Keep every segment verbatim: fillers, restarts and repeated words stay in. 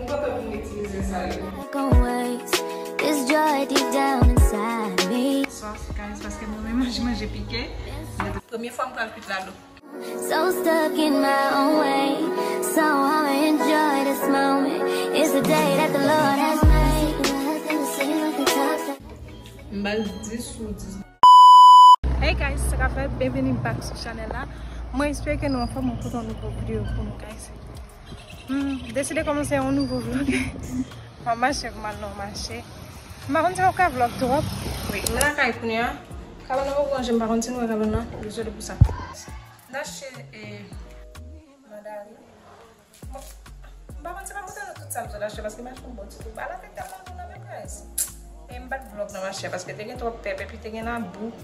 Kontan pou m itilize sa yo. Like always, this joy deep down inside me. Sòs, guys, paske m renmen manje, manje pike. Premye fwa m pral kwit lalo. So stuck in my own way. So I'ma enjoy this moment. It's a day that the Lord has made. M ba l dis sou dis. Hey guys, sa k ap fèt? Byenveni back sou chanèl la. Mwen espere ke nou anfòm, mwen pote yon nouvo videyo pou nou, guys. Hmm, deside kòmanse yon nouvo vlog. M ap mache, m al nan mache. M pa konn si m ap ka vlog twòp. Wi, m lakay kounye a. Kabann nan poko ranje, m pa konn si nou wè kabann nan. Dezole pou sa. M t achte, eh, mandarin. Bon, m pa konn si m ap montre nou tout sa m sot achte paske mache yon bon ti kou. Ba la te tèlman gou nan men, guys. E m pa t vlog nan mache a paske te gen twòp pèp epi te gen labou.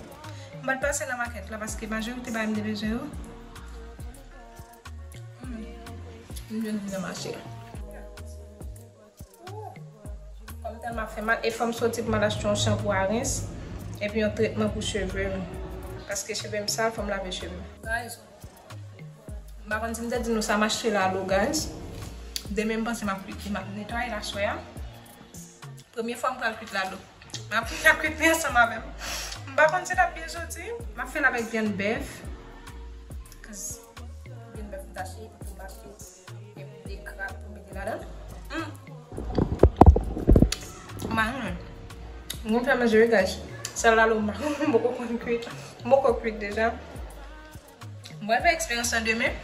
M pa t pase nan makèt la paske majorite bagay m te bezwen yo, m jwenn li nan mache a. Kò m tèlman ap fè mal, e fò m soti pou m al achte yon chanpou a rens epi yon tretman pou cheve m. Paske cheve m sal, fò m lave cheve m. Guys, m pa konn si m te di nou sa m achte lalo, guys. Demen m panse m ap kwit li, m ap netwaye l aswè a. Premye fwa m pral kwit lalo. M ap, m ap kwit li ansanm avè m. M pa konn si l ap byen soti. M ap fè l avèk vyann bèf. 'Cause vyann bèf m t achte, pou m achte de krab pou mete ladan. Hmm. M pa renmen. M konn fè manje, wi, guys. Sèl lalo m pa konn, m poko konn kwit. M poko kwit deja. M pral fè eksperyans lan demen.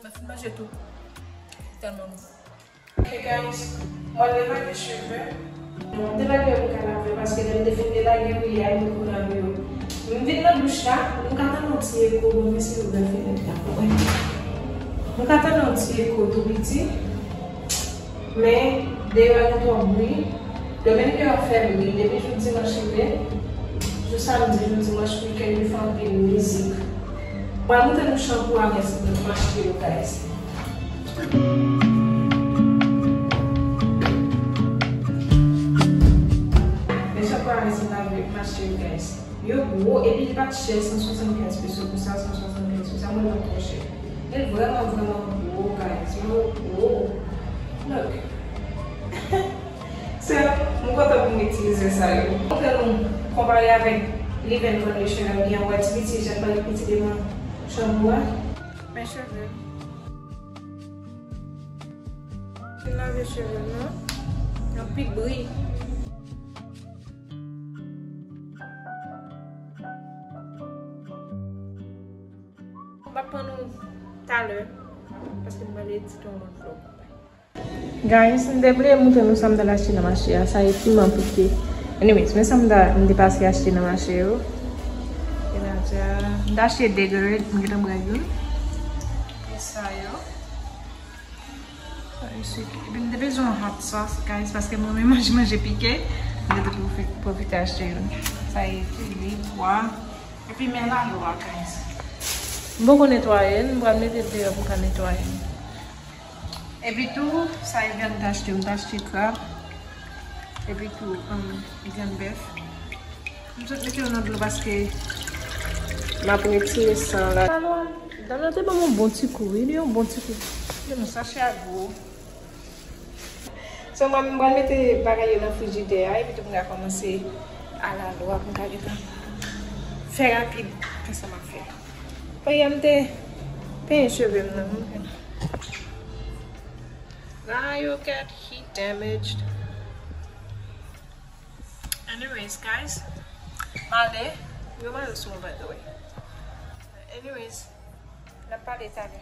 Mwen fin manje tou. Tèlman gou. Ok, guys, mwen al lave cheve. Mwen delage yo pou ka lave, paske lè m te fin delage yo yè, mwen tou lave yo. M vin nan douch la, m ka tande yon ti eko, bon, mwen se ouvè fenèt la pou mwen. M ka tande yon ti eko tou piti. Men, deyò a gen twòp bri. Dominiken yo fè bri. Depi jou dimanch rive, jou samdi, jou dimanch, wikenn yo fè anpil mizik. Mwen montre nou chanpou a rens m achte yo, guys. Men chanpou a rens m achte yo, guys. Yo gwo, epi li pa t chè, san swasannkenz peso pou sa, san swasannkenz pou sa, mwen l pa t twò chè. Men l vrèman, vrèman gwo, guys. Yo gwo. Look. So, mwen kontan pou mwen itilize sa yo. Montre nou, konpare avèk leave-in conditioner, m gen yon ti piti, jan m pale piti devan chanpou a. Men cheve. Fin lave cheve m nan. Anpil bri. M ap pran nou talè, paske m pral edit yon lòt vlog. Guys, m te vle montre nou sa m t al achte nan mache a. Sa e piman pike. Anyways, men sa m ta, m te pase achte nan mache yo. E la dja, m t achte de grenn, m gentan bwè youn. E sa yo. Sa yo se, epi m te bezwen yon hot sauce, guys, paske m renmen manje, manje pike. M te pwofi-, pwofite achte youn. Sa e filet, pwa. Epi men lalo a, guys. M poko netwaye l, m pral mete l deyò pou m ka netwaye l. Epi tou, sa e vyann m t achte, m t achte krab. Epi tou, um, vyann bèf. M sot mete yo nan dlo paske m ap retire san la. Dam nan te ban m yon bon ti kou, wi, li yon bon ti kou. Li yon sachè a gwo. So, mwen, m pral mete bagay yo nan frijidè a, epi tou m ka kòmanse al a lwa pou m ka gentan fè rapid, fè sa m ap fè. Paske m te penyen cheve m nan. Now you get heat damaged. Anyways, guys, m ale. Yo mare sou mwen, by the way. Anyways, n ap pale talè.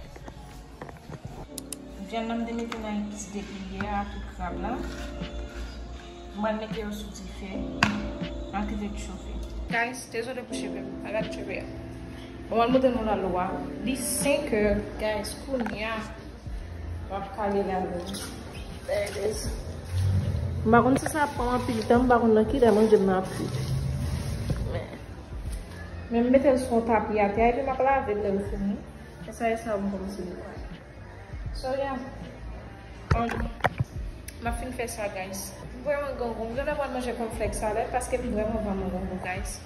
Vyann nan m te mete nan epis depi yè a, tout krab la. M pral mete yo sou dife. M ap kite l chofe. Guys, dezole pou cheve m. Gade cheve a. Bon, m al montre nou lalo a. Li senkè, guys, kounye a. M ap kale lalo. There it is. M pa konn si sa ap pran m anpil tan, m pa konn nan kilè manje m nan ap fini. Men, men m mete l sou yon tapi atè a, epi m ap lave l lè l fini. E sa, e sa, m kòmanse netwaye. So, yeah. Um, m ap fin fè sa, guys. M vrèman grangou. M genlè pral manje kònflèks a lè, paske m vrèman, vrèman grangou, guys.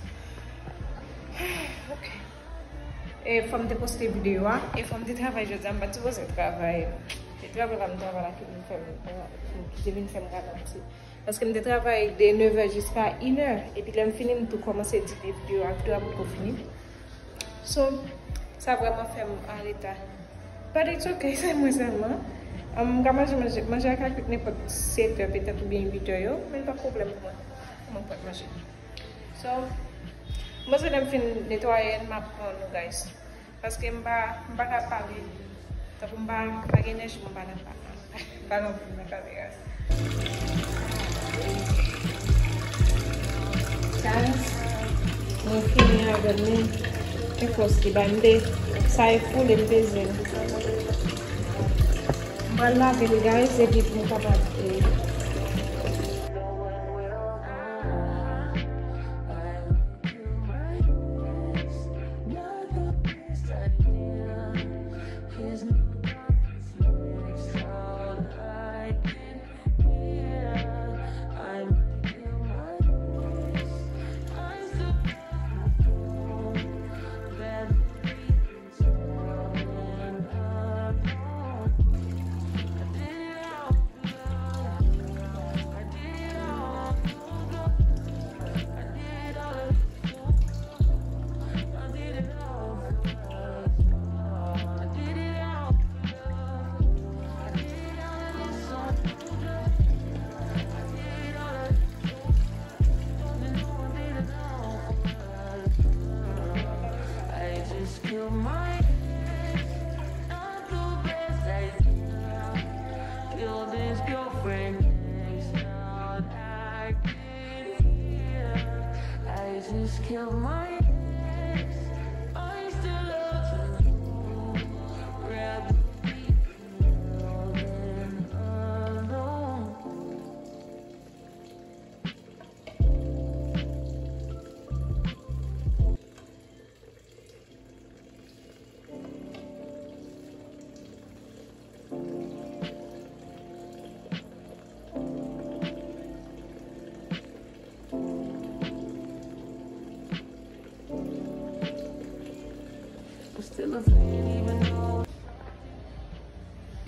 Ok. E fò m te poste videyo a, e fò m te travay jodi a, m pa t sipoze travay. E travay la m travay la ki vin fè m, ki te vin fè m ralanti. Paske m te travay de nevè jiska inè. Epi lè m fini, m tou kòmanse edite videyo a, videyo a potko fini. So, sa vrèman fè m an reta. But it's okay, se mwen sèlman. Um, m ka manje, manje, manje a ka kwit nenpòt setè petèt oubyen uitè yo, men li pa pwoblèm pou mwen. Mwen pral manje. So, m panse lè m fin netwaye, m ap pran nou, guys. Paske m pa, m pa ka pale. Tankou m pa, pa gen enèji pou m pale anba, pale anpil nan kamera. Guys, mwen fini ladann li. E fòs ki ba m de. Sa e pou li m peze l. M pral lave l, guys, epi pou m kapab, eh,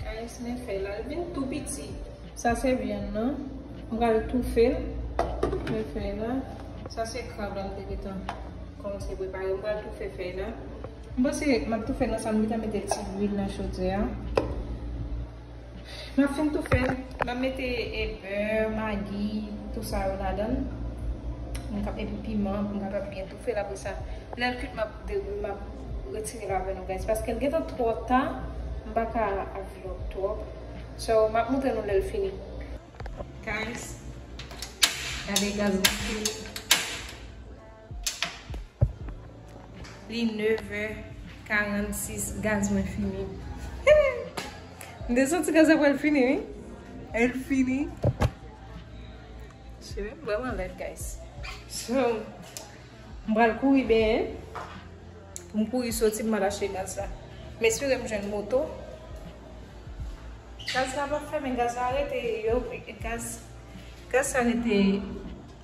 Guys, men fèy la, li vin tou piti. Sa se vyann nan. M pral toufe l. Men fèy la. Sa se krab la m te gentan kòmanse prepare. M pral toufe fèy la. M panse m ap toufe nan sa, m gentan mete ti lwil nan chodyè a. M ap fin toufe l. M ap mete, e, bè, magi, tou sa yo ladan l. M kap, epi piman, pou m kapab byen toufe l apre sa. Lè l kwit, m ap de, m ap retire l avè nou, guys, paske l gentan twò ta, m pa ka ap vlog twòp. So, m ap montre nou lè l fini. Guys, gade gaz mwen fini. Li nevè karannsis, gaz mwen fini. M te santi gaz la pral fini, wi. El fini. Cheve m vrèman lèd, guys. So, m pral kouri benyen. Pou m kouri soti, m al achte gaz la. M espere m jwenn moto. Gaz la pa fèmen, gaz la rete, yo, gaz, gaz la rete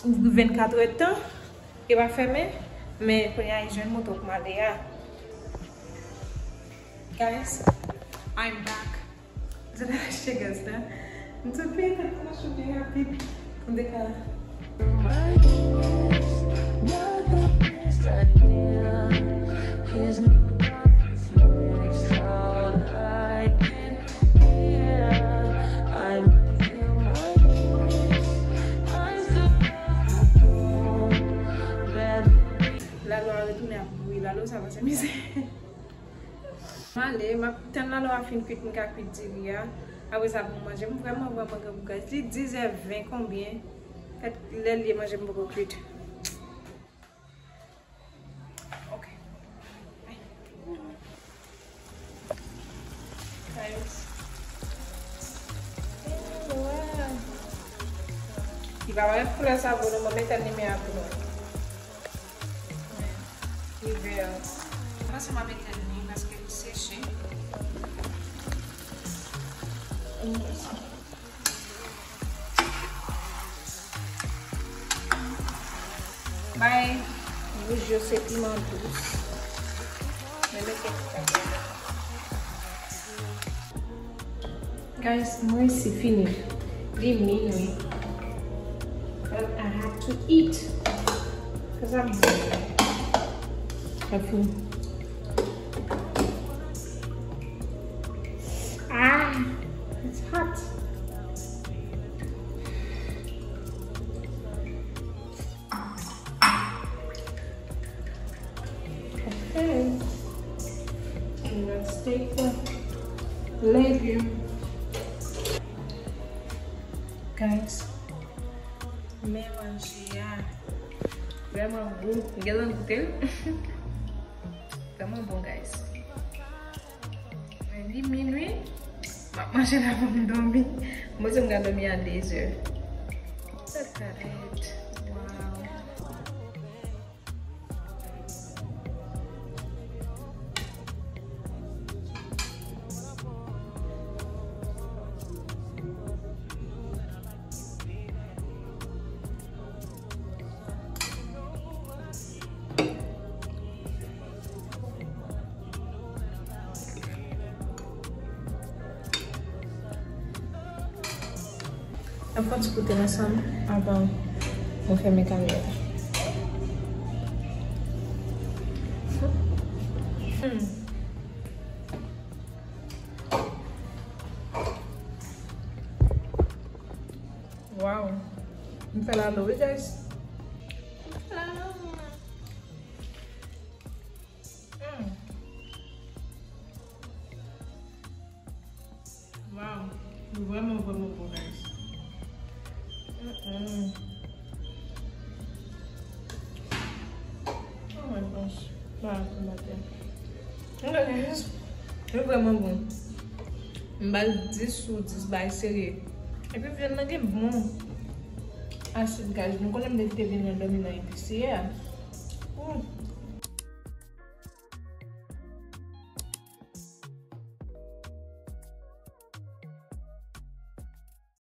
ouvri vennkat èdtan, yo pa fèmen, men kounye a, jwenn moto pou m ale a. Guys, I'm back. Mwen sot achte gaz la. Mwen sot peye kat pou mwen sot byen rapid. Pou m te ka. Lalo a retounen ap bouyi. Lalo sa pase mizè. M ale, m ap tann lalo a fin kwit, m ka kwit diri a. Apre sa, pou m manje, m vrèman, vrèman grangou, guys. Li dizè ven konbyen? Gad lè l ye, manje m poko kwit. Ok. Guys. Li pa parèt koulè sa bon non, mwen mete limyè a pou nou. Li vè. Mwen panse m ap etenn li paske li seche. Bay wouj yo se piman dous. Men mete tout sa. Guys, mwen se fini. Li minwi. But I have to eat. Cause I'm hungry. Mwen fini. Ah, it's hot. Ok. Let's take the legume. Guys, men manje a vrèman gou. Genlè goute l. Vrèman bon, guys. Men li minwi, m ap manje l avan m dòmi. Mwen se m ka dòmi a de zè. Sa ka rèd. Wow. N ap fè yon ti goute ansanm avan mwen fèmen kamera. Hmm. Wow. M fè lalo wi, guys. M fè lalo. Mm. Wow. Li vrèman, vrèman bon, guys. Mm-mm. Oh my gosh. Ba, maten. Li vrèman bon. M ba l dis sou dis, bay serye. Epi vyann nan gen bon asid, guys. Nou konnen m te kite vyann nan dòmi nan episye a. Ooh.